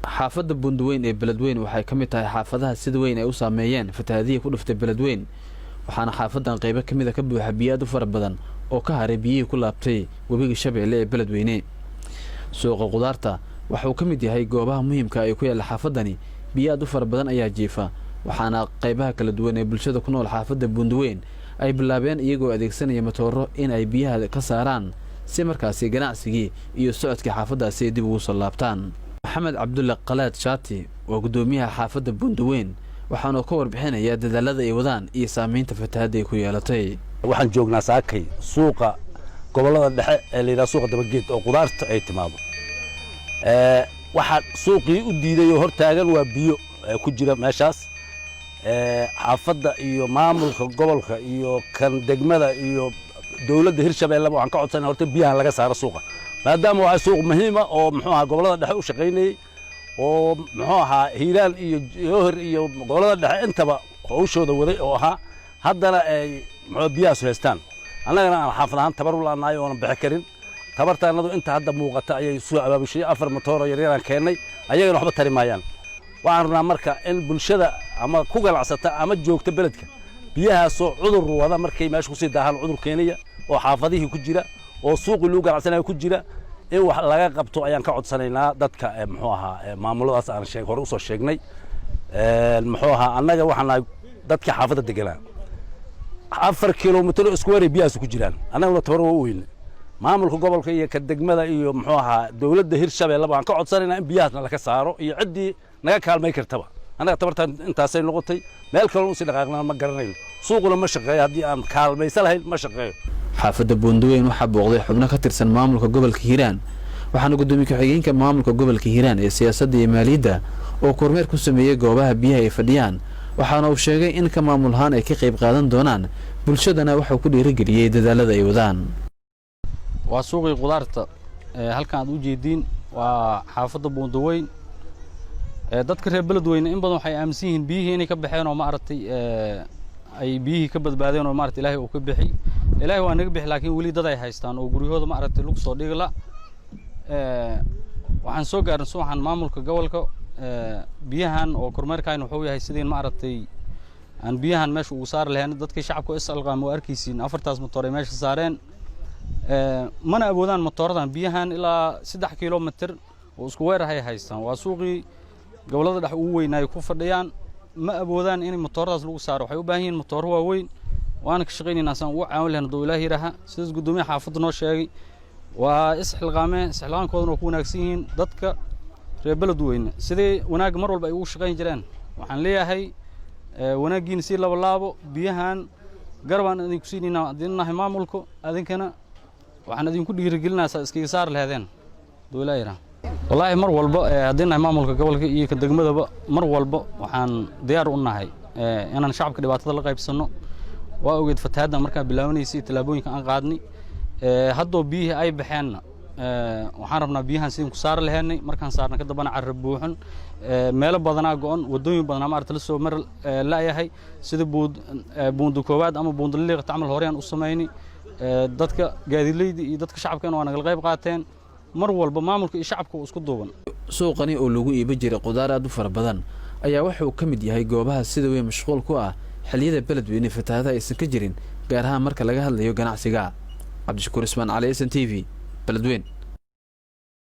Xaafadda Buundaweyn ee Beledweyn waxay ka mid tahay xaafadaha sida weyn ay u saameeyeen fatahaadihii ku dhuftay Beledweyn, waxaana xaafadan qaybo ka mida ka buuxa biyo aad u fara badan oo ka haray biyihii ku laabtay webiga Shabeelle ee Beledweyne. Suuqa qudaarta waxauu ka mid yahay goobaha muhiimka ay ku yaalla xaafadani. Biyo aad u fara badan ayaa jiifa, waxaana qaybaha kala duwan ee bulshada ku nool xaafadda Buundaweyn ay bilaabeen, iyagoo adeegsanaya matooro, in ay biyaha ka saaraan si markaasi ganacsigii iyo socodkii xaafaddaasi ay dib ugu soo laabtaan. Maxamed Cabdulle Qalaad Shaati waa guddoomiyaha xaafadda Buundaweyn, waxaanuu ka warbixinayaa dadaalada ay wadaan iyo saamaynta fatahadda ay ku yeelatay. Waxaan joognaa saakay suuqa gobollada dhexe ee la yidhaha Suuqa Dabageed oo qudaarta ay timaado. Waxaa suuqii u diiday oo hor taagan waa biyo ku jira meeshaas. Xaafadda iyo maamulka gobolka iyo kan degmada iyo dowladda Hirshabeelleba waxaan ka codsanaya horta biyahan laga saaro suuqa, maadaama waa suuq muhiima oo, muxuu ahaa, gobollada dhexe u shaqaynayey oo, muxuu ahaa, Hiiraan iyo Jowhar iyo gobollada dhexe intaba hawshooda waday oo ahaa. Haddana ay, muxuu, biyahaasu haystaan, annagana aan xaafad ahaan tabar u la'nahay oonan bixi karin. Tabartaannadu inta hadda muuqata ayay soo abaabushay. Afar matooro yaryaraan keennay, ayagana waxba tari maayaan. Waxaan rabnaa marka in bulshada ama ku ganacsata ama joogta beledka biyahaasoo cudur wada markay meesha kusii daahaan cudur keenaya oo xaafadihii ku jira oo suuqii lagu ganacsanaya ku jira in wax laga qabto ayaan ka codsanaynaa dadka, muxuu ahaa, maamuladaas aan sheeg hore usoo sheegnay. Muxuu ahaa, annaga waxaan nahay dadka xaafadda deganaa. 4 kilomitir isku waray biyahaas ku jiraan, annaguna tabar waa u weyne. Maamulka gobolka iyo ka degmada iyo, muxuu ahaa, dowladda Hirshabeelleba waxaan ka codsanaynaa in biyahaasna laka saaro iyo ciddii naga kaalmay kartaba. Annaga tabartaan intaasay noqotay, meel kaloo usii dhaqaaqnaa ma garanayno. Suuquna ma shaqeeyo haddii aan kaalmaysa lahayn, ma shaqeeyo. Xaafadda Buundaweyn waxaa booqday xubno ka tirsan maamulka gobolka Hiiraan, waxaana gudoomiye ku-xigeenka maamulka gobolka Hiiraan ee siyaasadda iyo maaliyadda oo kormeer ku sameeyey goobaha biyaha ay fadhiyaan, waxaana uu sheegay in ka maamul ahaan ay ka qayb qaadan doonaan. Bulshadana waxuu ku dhiirigeliyey dadaalada ay wadaan. Waa suuqii qudaarta halkan aad u jeediin, waa xaafadda Buundaweyn. Dadka reer Beledweyne in badan waxay aaminsan yihiin biyihii inay ka baxeen oo, maaragtay, ay biyihii ka badbaadeen oo, maaragtay, Ilaahay uu ka bixi. Ilaahay waa naga bixi, laakiin weli dad ay haystaan oo guryahooda, maaragtay, lagu soo dhigla. Waxaan soo gaarnay subaxan maamulka gobolka biyahan oo kormeerkayn wuxuu yahay sidiin, maaragtay, aan biyahan meesha ugu saari lahayn. Dadkii shacabka is alqaam oo arkaysiin afartaas motoor ay meesha saareen, mana awoodaan motooradan biyahan ilaa 3 kilomitir oo isku weerahay haystaan. Waa suuqii gobollada dhex ugu weynaay ku fadhiyaan. Ma awoodaan in motooradaas lagu saaro, waxay u baahan yihiin motooro waaweyn. Waana ka shaqaynaynaa saan ugu caawin lahayn hadduu Ilaah yidhaaha. Sidaas guddoomiyaha xaafadda noo sheegay, waa isxilqaameen, isxilqaankoodana waa ku wanaagsan yihiin dadka reer Beledweyne. Sidii wanaagga mar walba ay ugu shaqayn jireen, waxaan leeyahay wanaaggiina sii labalaabo. Biyahan garabaan idinku siinaynaa haddii nahay maamulku, adinkana waxaan idinku dhiirigelinayaa saa iskaga saari laheedeen hadduu Ilaah yidhaha. Wallaahi, mar walba haddii nahay maamulka gobolka iyo ka degmadaba, mar walba waxaan diyaar u nahay inaan shacabka dhibaatada la qaybsanno. Waa ogeed fatahaaddan markaa bilaabanaysay tallaabooyinka aan qaadnay. Haddoo biyihii ay baxeenna, waxaan rabnaa biyahan sidin ku saari laheennay. Markaan saarna ka dambana carra buuxun, meelo badanaa go'on, waddooyin badanaa, maarata, la soo mar la'yahay, sida buundo koowaad ama buundo liiqata camal horeyaan u samaynay. Dadka gaadiidleyda iyo dadka shacabkana waa nagala qayb qaateen. Mar walba maamulka iyo shacabka uu isku duuban. Suuqani oo lagu iibi jiray qudaar aad u fara badan ayaa wuxuu ka mid yahay goobaha sida weyn mashquul ku ah xilliyada Beledweyne fatahaadaha aysan ka jirin, gaar ahaan marka laga hadlayo ganacsiga. Cabdishakuur Ismaan Cali, SNTV, Beledweyne.